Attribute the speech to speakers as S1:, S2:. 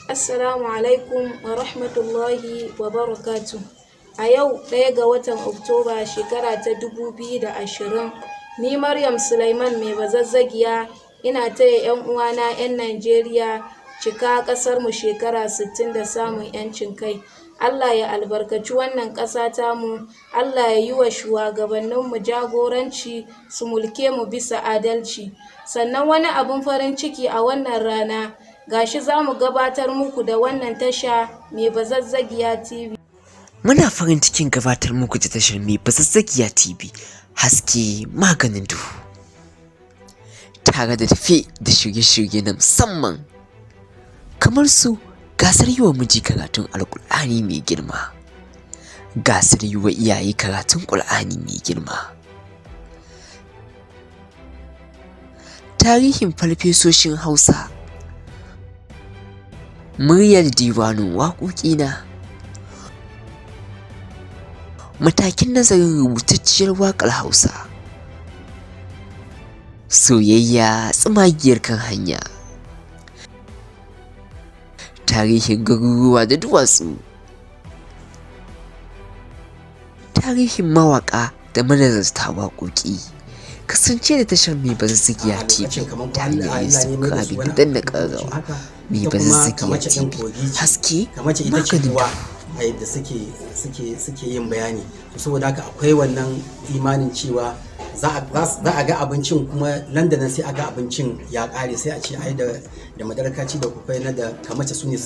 S1: Assalamu alaikum wa rahmatullahi wa barakatuh. A yau 1 ga watan Oktoba, shekara ta 2020, ni Maryam Sulaiman Mai Bazazzagiya ina taya 'yan uwana 'yan Najeriya cika ƙasarmu shekara 60 da samun 'yancin kai. Allah ya albarkaci wannan ƙasa tamu, Allah ya yi wa shuwagabanninmu jagoranci su mulke mu bisa adalci. Sannan wani abun farin ciki a wannan rana, gashi za mu gabatar muku da wannan tasha Mai Bazazzagiya TV.
S2: Muna farin cikin gabatar muku da tashar Mai Bazazzagiya TV, haske maganin duhu. Tare da tafe da shirye-shirye na musamman kamar su gasar yi wa miji karatun Alƙur'ani mai girma, gasar yi wa iyaye karatun Ƙur'ani mai girma, tarihin farfesoshin Hausa, muryar diwanin waƙoƙina, matakin nazarin rubutacciyar waƙar Hausa, soyayya tsumagiyar kan hanya, tarihin garuruwa da duwatsu, tarihin mawaƙa da manazarta waƙoƙi. Kasance da tashar Mai Bazazzagiya
S3: A
S2: TV
S3: lokacin kamar ko
S2: ta
S3: Allah
S2: hanyar yin
S3: Allah ne mai da su
S2: subscribing
S3: wani
S2: da danna
S3: abu makamancin
S2: ƙararrawa.
S3: haka.
S2: Mai
S3: Ita kuma
S2: Bazazzagiya
S3: Kamace ɗin
S2: TV,
S3: kogi ce.
S2: haske
S3: Kamace ita ce
S2: maganin
S3: uwa
S2: duhu.
S3: a yadda suke yin bayani. To, saboda haka akwai wannan imanin cewa za a ga abincin, kuma nan da nan sai a ga abincin ya ƙare, sai a ce ai da Madarkaci da Kufai na da Kamace su ne.